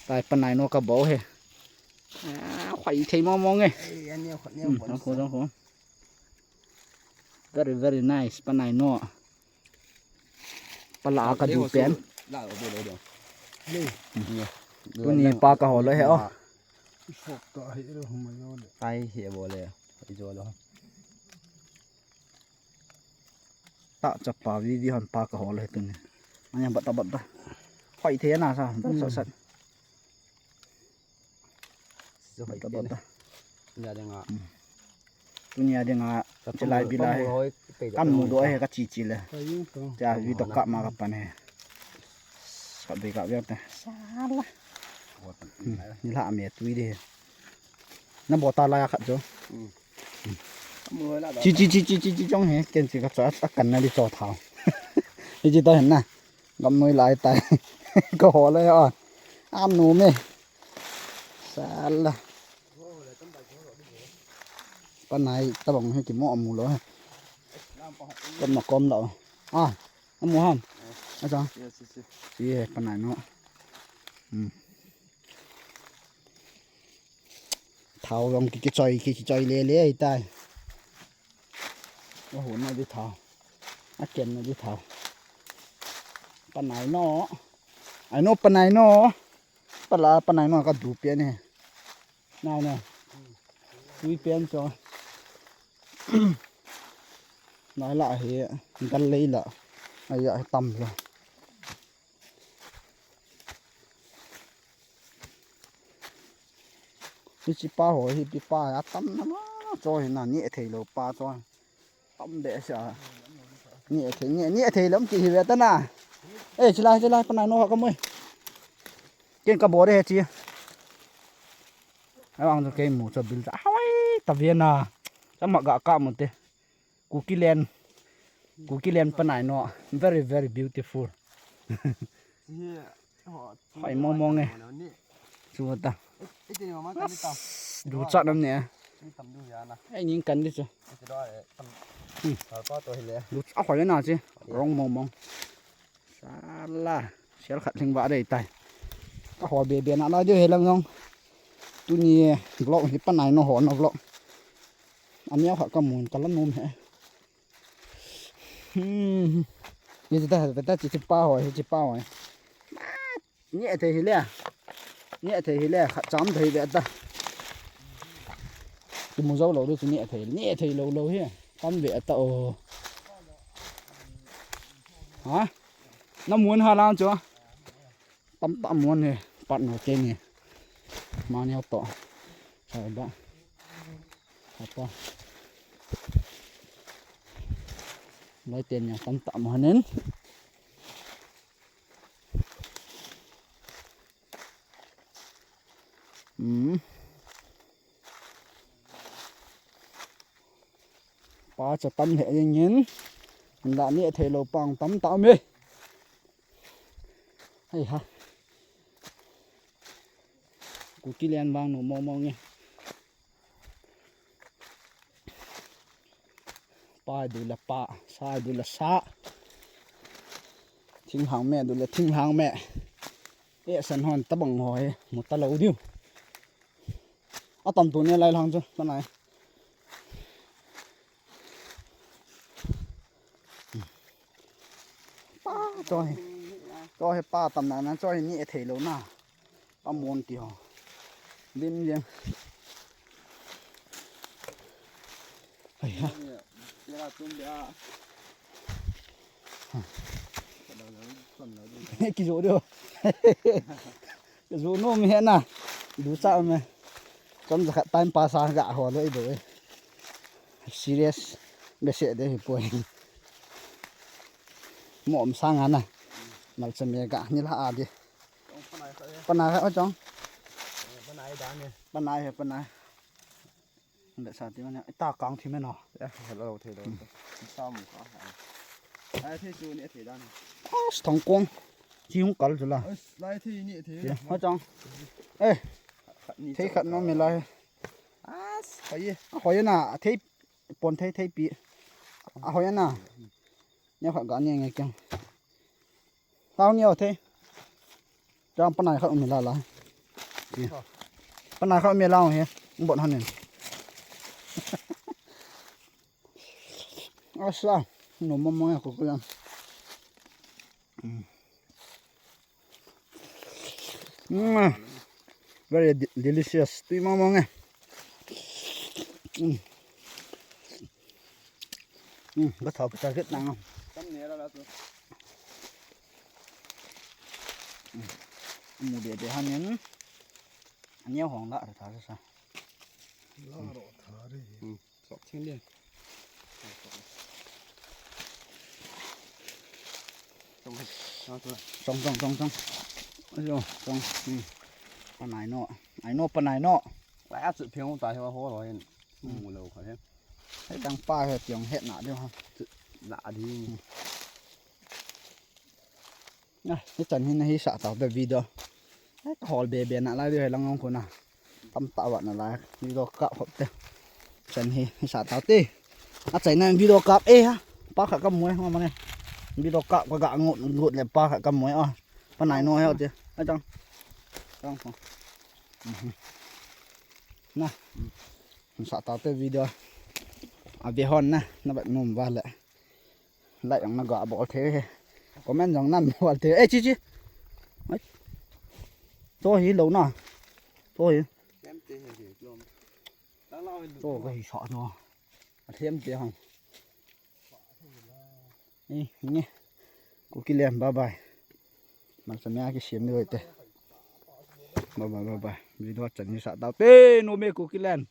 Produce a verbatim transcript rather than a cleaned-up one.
Tai panai no ka bol he. Ah, khoi thei mo mo nge. Ei, ani khoi ni Hmm, bol. Jong kho, jong kho. Very, very nice, panai no. Pala ka du pen. La o do do do. Tuni pa ka hol he o. Sok ta hi ro hum yo le. Tai he bol le. I jo lo. Ta chapa video han pa ka hol he tuni. Anya bat ta bat ta. Khoi thei na sa, bat sa sa. Bat ta bat ta. Nya de nga. Tunia dinga chilai bilai. Kan mu do he ka chi chi le. Cha video kap ma ka pan he. Ka be ka be ta. Sala. Ni la me tui de. Na bol ta la ya khat jo. Chi chi chi chi chi chi jong he ken chi ka cha ta kan na di cho thao. Hi chi ta hen na. Gam noi lai tai. Ka hol le a. Am nu me. Sala. Panai tabang he kimo amu lo he. Kom na kom lo. Ah, amu ham. Acha. Si he panai no. Hmm. Thao jong ki, kichoi, ki, kichoi le le ahi tai. Ahu na di thao. Aken na di thao. Panai no. Ai no panai no. Pala panai no ka du pen he. Nau na. Tui pen cho. Nai la he. Gal lei la. Ai ya tam la. Hichi pa ho, hichi pa a tam na ma cho hi na ni thei lo pa cho. Tam be sa. Ni thei ni, ni thei lam ki hi ve ta na. Eh, chila chila panai no ka moi. Ken ka bol he chi. Awang cho kei mu cho bil ta. Hawai ta ve na. Chama ga ka mu te. Kuki len. Kuki len panai no. Very, very beautiful. Hoi mo mo nge. Chu ta. Du chat nam ne. Ai ning kan di chu. Du a hoi na chi. Rong mo mo. Sala. Sial khat ling ba dei tai. Ka hol be be na la di he lam jong. Tuni vlog hi panai no ho na vlog. Ani a kha ka mun ka la nom he. Hmm. Ni ta ta chi chi pa ho, chi pa ho. Ni thei hi le. Ni thei hi le, khat cham thei ve ta. Ki mu jo lo chu ni thei, ni thei lo lo hi. Tam ve ta o. Ha? Na mun ha lan chu. Tam tam mun he, pat no ke ni. Ma ni to. Sai ba. Apa. Lai ten ya tam tam hanen. Hmm. Pa cha tam he yin yin. An la ni thei lo pang tam tam e. Hei ha. Kuki len vang nu mo mo nge. Pa du la pa, sa du la sa. Thinglhang me du la thinglhang me. E san hon tabang ho he, mu ta lo diu. A tam tu ne lai lang chu, ta nai. Pa, cho hi. Cho hi pa tam na na, cho hi ni thei lo na. Pa mon ti ho. Lim lim. Ai ha. Ki jo dio. Ki jo no mi he na. Du cha me. Chom ja khat time pass a ga ho lo i do e. Serious. Be se de hi poi. Mo om sang ana. Mal cha me ga ni la a di. Panai kha chong. Panai dan ni. Panai he panai. Le sa ti mane. Ta kang thi me no. Ya, hello, thei lo. Sa mu ka. Ai thei chu ni thei dan. As thong kong. Chi hung kal chu la. As lai thei ni thei. Ha chong. Eh. Thei khat no me lai. As. Hoi. Hoi na thei pon thei thei pi. A hoi na. Nya kha ga ni nge kyang. Tao ni o thei. Chang panai khat um la la. Ti. Pana kha me lang he. Bot hanin. Asa. No mama ya ko ko lang. Mm. Mm. Very de- delicious. Tui mama nge. Mm. Mm. Ba thau ka target nang. Tam ne la la tu. Mm. Mu de de hanin. Aniu hong la ra tha sa. La ro tha re. Mm. Sok thing le. Chong, chong, chong, chong. Ayo, chong. Hmm. Panai no. Ai no, panai no. Lai a chu pheng ta he ho lo hin. Mu lo kha he. He tang pa he tiang he na de ha. La di. Na, hichan hin hi sa tau te video. Ai, ka hol be be na lai di he lang ong ko na. Tam ta wa na lai. Video kap hop te. Chan hi, hi sa tau te. A chai na video kap e ha. Pa kha ka mu e, ma ma ne. Video kap ka ga ngut ngut le pa kha ka mu e. Panai no he te. A chang. Chang ko. Mhm. Na. Sa tau te video. A ve hon na. Na ba num va le. Like jong na ga bol thei he. Comment jong nan bol thei. Eh, chi chi. Ai. To hi lo na. To hi. Kem te he he lom. Tang lao hin. To ka hi sa to. A them te hang. Eh, nge. Kuki lem, bye bye. Malcha mea kisem ni te. Bye bye, bye bye. Video chan ni sa tau te, no me Kuki lem.